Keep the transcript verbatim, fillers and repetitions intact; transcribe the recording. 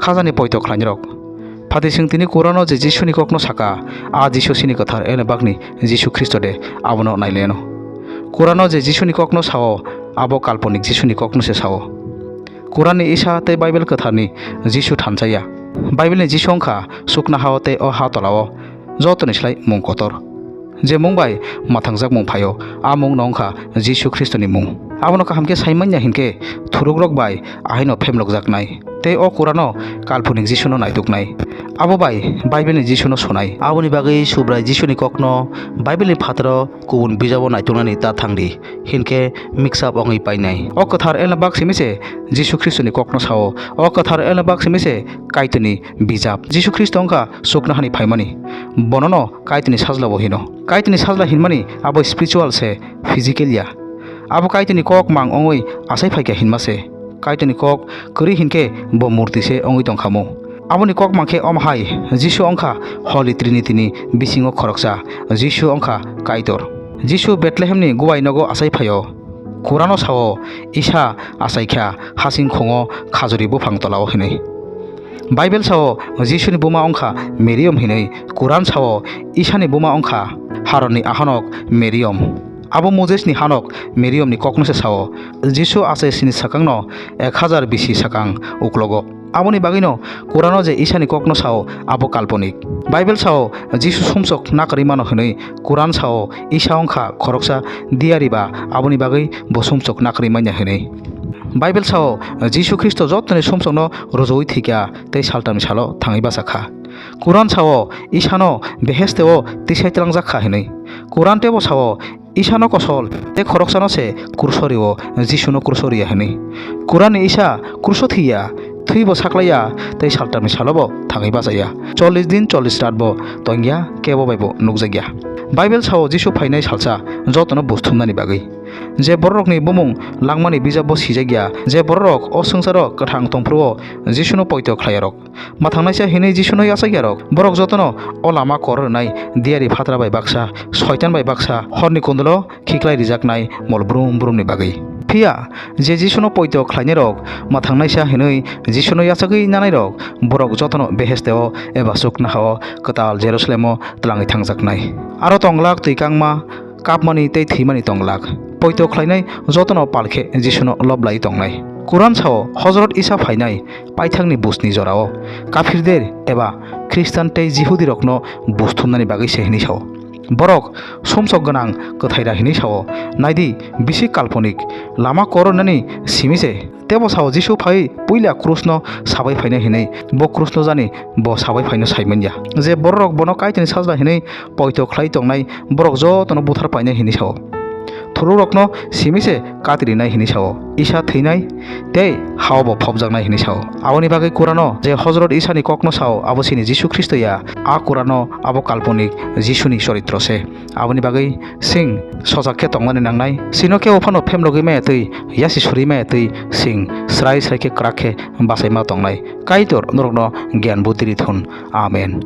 Khajani poito khlainirok. Phatising tini Kurano je Jisuni kokno saka, a Jisu sini kwthar ene bakni Jisu Khristo de, abono naileno. Kurano je Jisuni kokno sao, abo kalponik Jisuni kokno se sao. Kuranni Isa tei Bible kwtharni Jisu thansa ya. Bible ni Jisu wngkha chuknohao tei o ha tolao jotoni slai mung kotor. Je mung bai mwthangjakmung phaio, a mung no wngkha Jisu Khristoni mung. Abono kaham khe sai manya hinkhe, thurukrok bai ahaino phemlokjaknai. Tei o Kurano kalponik Jisuno naituknai. Abo bai Bible ni Jisuno sunai. Aboni bagwi Subrai Jisuni kokno Bible ni phataro kubun bijabo naituknani ta thangdi, hinkhe mix up wngwi painai. O kwthar elna bak simi se Jisu Khristoni kokno sao. O kwthar elna bak simi se Kaitorni bijap. Jisu Khristo wngkha chuknohani phaimani. Bonono Kaitorni sajla bo hino. Kaitorni sajla hinmani abo spiritual se, physical ya. Abo Kaitorni kok mang wngwi achai phaikha hinma se. Kaitorni kok kwrwi hinkhe bo murti se wngwi tongkhamu. Aboni kok mang khe omo hai, Jisu wngkha Holy Trinity ni bisingo khoroksa, Jisu wngkha Kaitor. Jisu Bethlehemni gubai nogo achai phaio. Kurano sao, Isa achaikha hasing khungo khajuri buphang tolao hinwi. Bible sao, Jisuni buma wngkha Miriam hinwi. Kuran sao, Isani buma wngkha Haronni ahanok Miriam. Abo Mosesni hanok Miriamni kokno se sao. Jisu achai sini sakangno ek hazar B C sakang uklogo. Aboni bagwino Kurano je Isani kokno sao, abo kalponik. Bible sao, Jisu sumsok nakarwi mano hinwi. Kuran sao, Isa wngkha khoroksa diyari ba, aboni bagwi bo sumsok nakarwi manya hinwi. Bible sao, Jisu Khristo jotoni sumsokno rwjagwi thwikha tei saltamni salo thangwi bachakha. Kuran sao, Isano behesteo tisai tlangjak kha hinwi. Kuran teibo sao, Isano kosol tei khoroksano se kruso rio, Jisuno kruso ria hinwi. Kuranni Isa kruso thwiya, thwibo saklaiya tei saltamni salobo thangwi bachaya. Chollish din chollish rat bo tongya, kebo bai bo nukjakya. Bible sao Jisu phainai salsa jotono buj thumnani bagwi. Je bororokni bumung langmani bijapbo sijakya, je bororok o swngcharo kwthang tongphuru-o Jisuno poito khlaiyarok, mwthangnaisa hinwi Jisuno yachakyarok, borok jotono o lama kor rwnai diyari phatra bai baksa, soitan bai baksa, horni kundulo khiklai rijaknai mol brum brumni bagwi. Phiya je Jisuno poito khlainairok, mwthangnaisa hinwi Jisuno yachagwi nanairok, borok jotono behesteo eba chuknohao kwtal Jerusalemo twlangwi thangjaknai. Aro tonglak twi kangma, kapmani tei thwimani tonglak. Poito khlainai jotono pal khe Jisuno lob lai tongnai. Kuran sao, Hojrot Isa phainai paithakni bujni jorao kaphirder eba Khristan tei Jihudirokno buj thumnani bagwi se hwnwi sao. Borok sumsok gwnang kwthaira hinwi sao. Naidi, bisi kalponik, lama kor rwnani simi se. Teibo sao Jisu phai puila krusno sabai phainai hinwi, bo krusno jani bo sabai phaino sai manya. Je bororok bono Kaitorni sajla hinwi poito khlai tongnai, borok jotono buthar painai hinwi sao. Thurukrokno simi se katirinai hinwi sao. Isa thwinai tei hao bo phobjaknai hinwi sao. Aboni bagwi Kurano je Hojrot Isani kokno sao, abo chini Jisu Khristo ya. A Kurano abo kalponik Jisuni choritro se. Aboni bagwi chwng sochak khe tongmani nangnai. Chwngno kebo phano phemrogwi maya twi, yasi suri maya twi, chwng srai srai khe kwrak khe bachaima tongnai. Kaitor norokno giyan buddhi rithun. Amen.